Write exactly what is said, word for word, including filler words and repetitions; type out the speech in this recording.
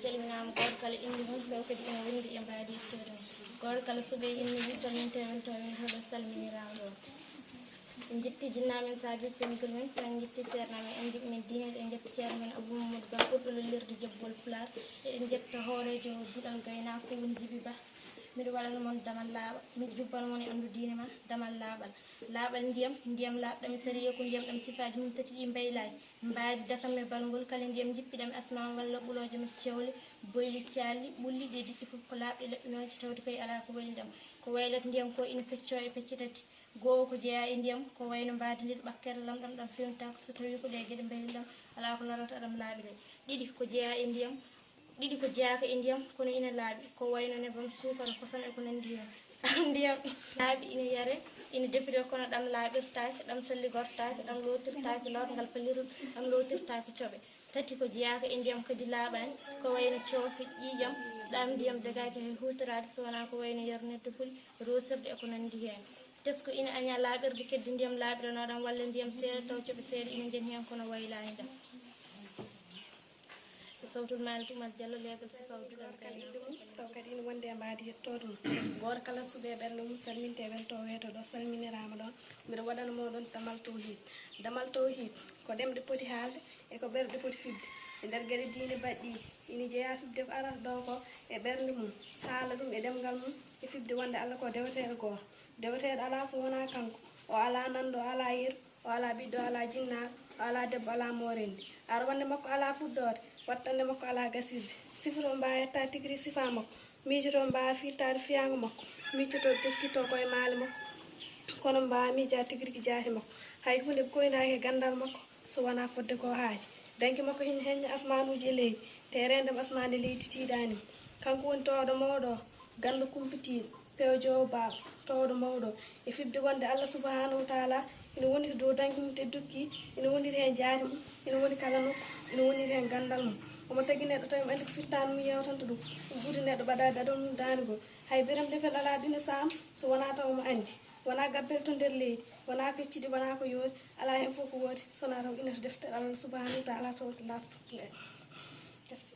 Calminaama, gooto kala innde mum, taw kadi ina wondi e mbaadi yettoode mum. Gooto kala suɓe innde mum, salmintee, weltoo, weltooɗo, salminiraama ɗoon. En njetti jinnaaɓe men, saabiiɓe pengol men, en njetti seernaaɓe men, anndiiɓe men diine, en njetti ceerno men Abou Mamadou Ba, ɓurɗo lollirde jabbawol Pulaar. Eɗen njetta hooreejo duɗal gaynaako, ko woni Jibi Ba. Miɗo waɗana mon damal laaɓal, miɗo jubbana mon e anndu diine ma, damal laaɓal. Laaɓal ndiyam, ndiyam laaɓɗam e sariya ko ndiyam ɗam sifaaji mum tati ɗi mbaylaaki. Mbaadi dakam e balngol, kala ndiyam jippiɗam e asmaa walla ɓulooje e cewle, boyli, caalli, ɓulli, ɗe diƴƴi fof ko laaɓɗe laɓɓinooje, tawde koye alaa ko wayli ɗam. Ko waylat ndiyam ko ina feccoo e pecce tati. Gooho ko jeyaa e ndiyam, ko wayno mbaadi ndi ɗo ɓakkeere lamɗam ɗam fewntaako, so tawii ko ɗe geɗe mbayli ɗam, alaa ko lorata ɗam laaɓi ɗe. Ɗiɗi ko jeyaa e ndiyam, ɗiɗi ko jeyaaka e ndiyam, kono ina laaɓi, ko wayno nebam, suukara, kosam e ko nanndi heen. Ndiyam laaɓi ina yaree, ina defiree, kono ɗam laaɓirtaake, ɗam salligortaake, ɗam lootirtaake lootngal palirɗum, ɗam lootirtaake coɓe. Tati ko jeyaaka e ndiyam kadi laaɓaani, ko wayno coofe, ƴiiƴam, ɗam ndiyam dagaaki hay huutoraade so wonaa ko wayno yarnirde huli, roosirde e ko nanndi heen. Tesko ina añaa laaɓirde keddi ndiyam laaɓiranooɗam walla ndiyam seeɗa taw coɓe seeɗa ina njani heen kono waylaani ɗam. Ko Sawtul Maalik Umar Jallo, leegal sifaaw duɗal gaynaako. Taw kadi ina wondi e mbaadi yettoode mum. Gooto kala suɓe e ɓernde mum, salmintee, weltoo, weetoo ɗo, salminiraama ɗoon. Mbiɗo waɗana mooɗon damal tawhiid. Damal tawhiid ko ɗemɗe poti haalde e ko ɓerɗe poti fiɓde e nder geɗe diine baɗɗiiɗe. Ina jeyaa fiɓde ko arata ɗo ko e ɓernde mum, haala ɗum e ɗemngal mum, e fiɓde wonde Allah ko deweteeɗo gooto. Deweteeɗo alaa so wonaa kanko. O alaa nanndo, o alaa yeru, o alaa ɓiɗɗo, o alaa jinnaaɗo, o alaa debbo, o alaa moorenndi. Arawannde makko alaa fuɗɗoode, wattannde makko alaa gasirde. Sifotoo mbaa yetta tigi rigi sifaa makko. Miijotoo mbaa fiiltaade fiyaango makko. Miijotoo teskittoo ko e maale makko. Kono mbaa miijaa tigi rigi jaati makko. Hay huunde koyndaaki e ganndal makko so wonaa fodde ko haaji. Danki makko ina heñña asmaanuuji e leydi, tereende asmaan e leydi tiiɗaani mo. Kanko woni toowɗo mawɗo o, ganndo kumpitiiɗo, pewjoowo baawɗo, toowɗo mawɗo o. E fiɓde wonde Allah subhanahu wa taala ina woni to dow danki mum teddukki, ina woniri heen jaati mum, ina woni kala nokku, ina woniri heen ganndal mum. Omo tagi neɗɗo tawi omo anndi ko fittaandu mum yeewtanta ɗum, ɗum ɓuri neɗɗo ɓadaade adon mum daanigol. Hay Biram Defel alaa dina saam so wonaa taw omo anndi. Wonaa gabbere to nder leydi, wonaa ko hecciɗi, wonaa ko yoori, alaa heen fof ko woodi, so wonaa taw ina to deftere Allah subhanahu wa taala taw to laaɓtuɗo. Merci.